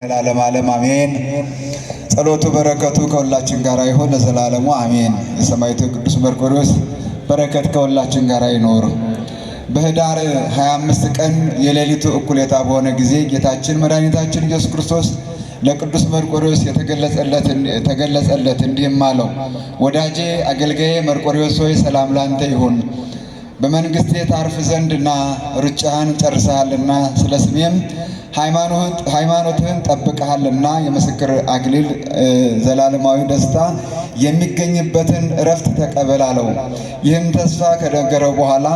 ለዓለም ዓለም አሜን። ጸሎቱ በረከቱ ከሁላችን ጋር ይሁን ለዘላለሙ አሜን። የሰማዕቱ ቅዱስ መርቆሬዎስ በረከት ከሁላችን ጋር ይኖር። በኅዳር 25 ቀን የሌሊቱ እኩሌታ በሆነ ጊዜ ጌታችን መድኃኒታችን ኢየሱስ ክርስቶስ ለቅዱስ መርቆሬዎስ የተገለጸለት እንዲህም አለው፣ ወዳጄ አገልጋዬ መርቆሬዎስ ሆይ ሰላም ላንተ ይሁን። በመንግሥቴ ታርፍ ዘንድ ና፣ ሩጫህን ጨርሰሃልና ስለ ስሜም ሃይማኖትህን ጠብቀሃልና የምስክር አክሊል ዘላለማዊ ደስታ የሚገኝበትን እረፍት ተቀበል አለው። ይህን ተስፋ ከነገረው በኋላ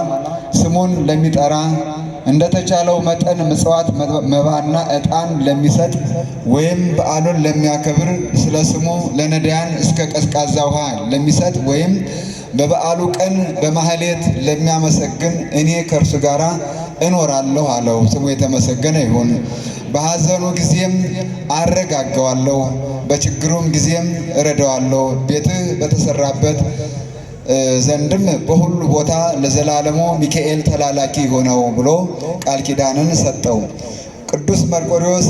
ስሙን ለሚጠራ እንደተቻለው መጠን ምጽዋት፣ መባና ዕጣን ለሚሰጥ ወይም በዓሉን ለሚያከብር ስለ ስሙ ለነዳያን እስከ ቀዝቃዛ ውሃ ለሚሰጥ ወይም በበዓሉ ቀን በማህሌት ለሚያመሰግን እኔ ከእርሱ ጋር እኖራለሁ አለው። ስሙ የተመሰገነ ይሁን። በሐዘኑ ጊዜም አረጋጋዋለሁ፣ በችግሩም ጊዜም እረዳዋለሁ። ቤትህ በተሰራበት ዘንድም በሁሉ ቦታ ለዘላለሙ ሚካኤል ተላላኪ ሆነው ብሎ ቃል ኪዳንን ሰጠው። ቅዱስ መርቆሬዎስ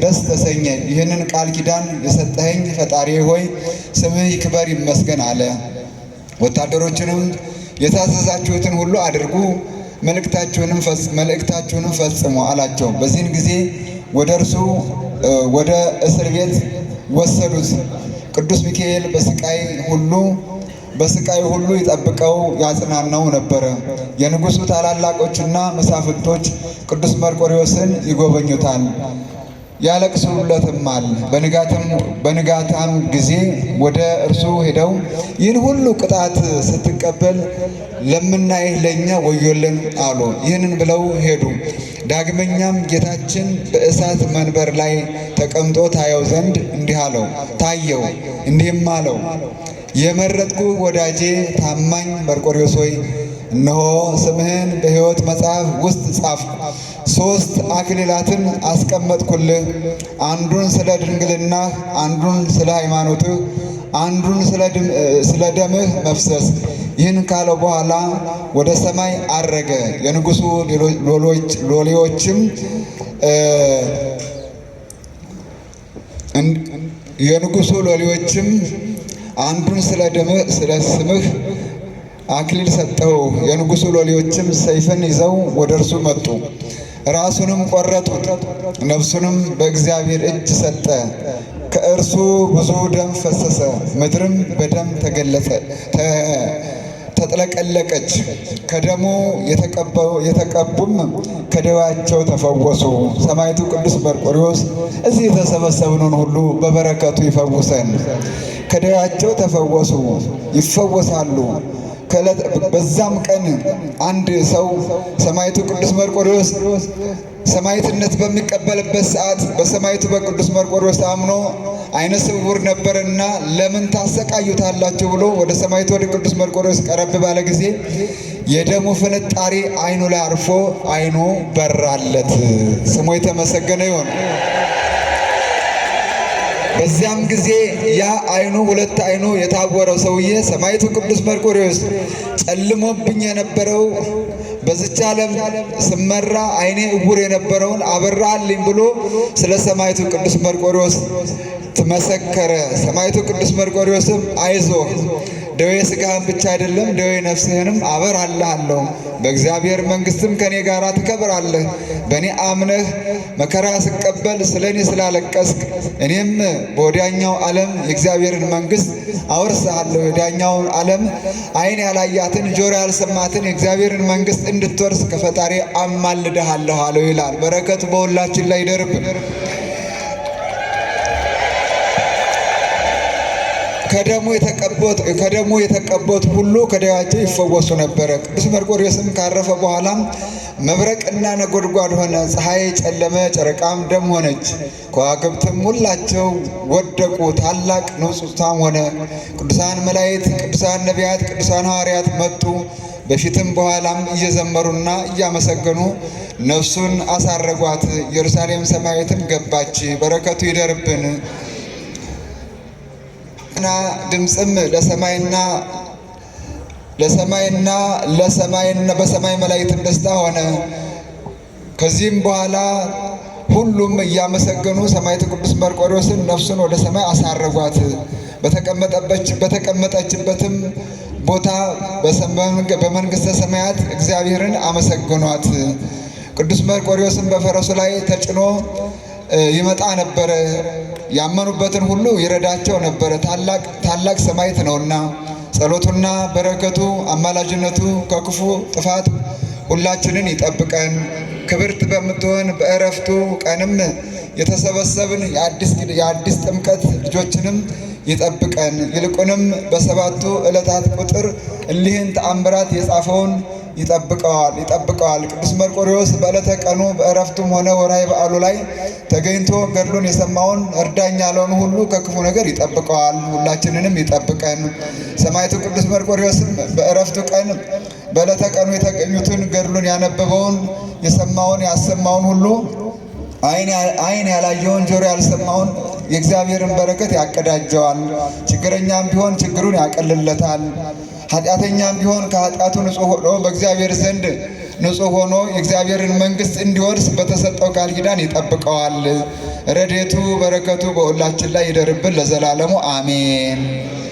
ደስ ተሰኘ። ይህንን ቃል ኪዳን የሰጠኸኝ ፈጣሪ ሆይ ስምህ ይክበር ይመስገን አለ። ወታደሮችንም የታዘዛችሁትን ሁሉ አድርጉ፣ መልእክታችሁንም ፈጽሙ አላቸው። በዚህን ጊዜ ወደ እርሱ ወደ እስር ቤት ወሰዱት። ቅዱስ ሚካኤል በስቃይ ሁሉ ይጠብቀው ያጽናናው ነበረ። የንጉሡ ታላላቆችና መሳፍንቶች ቅዱስ መርቆሬዎስን ይጎበኙታል፣ ያለቅሱለትማል። በንጋታም ጊዜ ወደ እርሱ ሄደው ይህን ሁሉ ቅጣት ስትቀበል ለምናይህ ለእኛ ወዮልን አሉ። ይህንን ብለው ሄዱ። ዳግመኛም ጌታችን በእሳት መንበር ላይ ተቀምጦ ታየው ዘንድ እንዲህ አለው ታየው፣ እንዲህም አለው የመረጥኩ ወዳጄ ታማኝ መርቆሬዎስ ሆይ እነሆ ስምህን በሕይወት መጽሐፍ ውስጥ ጻፍኩ። ሦስት አክሊላትን አስቀመጥኩልህ። አንዱን ስለ ድንግልናህ፣ አንዱን ስለ ሃይማኖትህ፣ አንዱን ስለ ደምህ መፍሰስ። ይህን ካለው በኋላ ወደ ሰማይ አረገ። የንጉሡ ሎሌዎችም የንጉሡ ሎሌዎችም አንዱን ስለ ደምህ ስለ ስምህ አክሊል ሰጠው። የንጉሡ ሎሌዎችም ሰይፍን ይዘው ወደ እርሱ መጡ። ራሱንም ቆረጡት፣ ነፍሱንም በእግዚአብሔር እጅ ሰጠ። ከእርሱ ብዙ ደም ፈሰሰ፣ ምድርም በደም ተገለጸ ተጥለቀለቀች። ከደሙ የተቀቡም ከደዌያቸው ተፈወሱ። ሰማዕቱ ቅዱስ መርቆሬዎስ እዚህ የተሰበሰብነውን ሁሉ በበረከቱ ይፈውሰን። ከደዌያቸው ተፈወሱ፣ ይፈወሳሉ። በዛም ቀን አንድ ሰው ሰማዕቱ ቅዱስ መርቆሬዎስ ሰማዕትነት በሚቀበልበት ሰዓት በሰማዕቱ በቅዱስ መርቆሬዎስ አምኖ ዓይነ ስውር ነበርና ለምን ታሰቃዩታላችሁ ብሎ ወደ ሰማዕቱ ወደ ቅዱስ መርቆሬዎስ ቀረብ ባለ ጊዜ የደሙ ፍንጣሪ ዓይኑ ላይ አርፎ ዓይኑ በራለት። ስሙ የተመሰገነ ይሁን። በዚያም ጊዜ ያ ዓይኑ ሁለት ዓይኑ የታወረው ሰውዬ ሰማዕቱ ቅዱስ መርቆሬዎስ ጨልሞብኝ የነበረው በዚች ዓለም ስመራ ዓይኔ እውር የነበረውን አበራልኝ ብሎ ስለ ሰማዕቱ ቅዱስ መርቆሬዎስ መሰከረ። ሰማዕቱ ቅዱስ መርቆሬዎስም አይዞህ ደዌ ሥጋህን ብቻ አይደለም ደዌ ነፍስህንም አበራልሃለሁ፣ በእግዚአብሔር መንግሥትም ከኔ ጋር ትከብራለህ። በእኔ አምነህ መከራ ስቀበል ስለ እኔ ስላለቀስክ እኔም በወዲያኛው ዓለም የእግዚአብሔርን መንግሥት አወርስሃለሁ። የወዲያኛውን ዓለም ዓይን ያላያትን ጆሮ ያልሰማትን የእግዚአብሔርን መንግሥት እንድትወርስ ከፈጣሪ አማልድሃለሁ አለው ይላል። በረከቱ በሁላችን ላይ ይደርብን። ከደሙ የተቀቡት ሁሉ ከደዌያቸው ይፈወሱ ነበረ። ቅዱስ መርቆሬዎስም ካረፈ በኋላም መብረቅና ነጎድጓድ ሆነ፣ ፀሐይ ጨለመ፣ ጨረቃም ደም ሆነች፣ ከዋክብትም ሁላቸው ወደቁ። ታላቅ ንውጽውጽታም ሆነ። ቅዱሳን መላእክት፣ ቅዱሳን ነቢያት፣ ቅዱሳን ሐዋርያት መጡ። በፊትም በኋላም እየዘመሩና እያመሰገኑ ነፍሱን አሳረጓት። ኢየሩሳሌም ሰማያዊትም ገባች። በረከቱ ይደርብን። እና ድምፅም ለሰማይና ለሰማይና ለሰማይና በሰማይ መላእክትም ደስታ ሆነ። ከዚህም በኋላ ሁሉም እያመሰገኑ ሰማዕቱ ቅዱስ መርቆሬዎስን ነፍሱን ወደ ሰማይ አሳረጓት። በተቀመጠችበትም ቦታ በመንግሥተ ሰማያት እግዚአብሔርን አመሰግኗት። ቅዱስ መርቆሬዎስን በፈረሱ ላይ ተጭኖ ይመጣ ነበረ። ያመኑበትን ሁሉ ይረዳቸው ነበረ። ታላቅ ታላቅ ሰማዕት ነውና ጸሎቱና በረከቱ አማላጅነቱ ከክፉ ጥፋት ሁላችንን ይጠብቀን። ክብርት በምትሆን በዕረፍቱ ቀንም የተሰበሰብን የአዲስ ጥምቀት ልጆችንም ይጠብቀን። ይልቁንም በሰባቱ ዕለታት ቁጥር እሊህን ተአምራት የጻፈውን ይጠብቀዋል። ቅዱስ መርቆሬዎስ በዕለተ ቀኑ በዕረፍቱም ሆነ ወርሃዊ በዓሉ ላይ ተገኝቶ ገድሉን የሰማውን እርዳኝ ያለውን ሁሉ ከክፉ ነገር ይጠብቀዋል። ሁላችንንም ይጠብቀን። ሰማዕቱ ቅዱስ መርቆሬዎስም በዕረፍቱ ቀን በዕለተ ቀኑ የተገኙትን ገድሉን ያነበበውን የሰማውን ያሰማውን ሁሉ ዓይን ያላየውን ጆሮ ያልሰማውን የእግዚአብሔርን በረከት ያቀዳጀዋል። ችግረኛም ቢሆን ችግሩን ያቀልለታል። ኃጢአተኛም ቢሆን ከኃጢአቱ ንጹሕ ሆኖ በእግዚአብሔር ዘንድ ንጹሕ ሆኖ የእግዚአብሔርን መንግሥት እንዲወርስ በተሰጠው ቃል ኪዳን ይጠብቀዋል። ረድኤቱ በረከቱ በሁላችን ላይ ይደርብን ለዘላለሙ አሜን።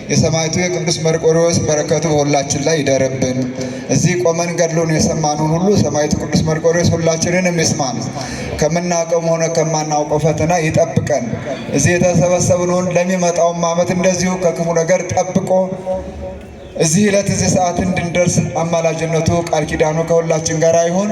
የሰማዕቱ የቅዱስ መርቆሬዎስ በረከቱ በሁላችን ላይ ይደርብን። እዚህ ቆመን ገድሉን የሰማኑን ሁሉ ሰማዕቱ ቅዱስ መርቆሬዎስ ሁላችንንም ይስማን። ከምናውቀውም ሆነ ከማናውቀው ፈተና ይጠብቀን። እዚህ የተሰበሰብነውን ለሚመጣውም ዓመት እንደዚሁ ከክፉ ነገር ጠብቆ እዚህ ዕለት እዚህ ሰዓት እንድንደርስ አማላጅነቱ ቃል ኪዳኑ ከሁላችን ጋር ይሁን።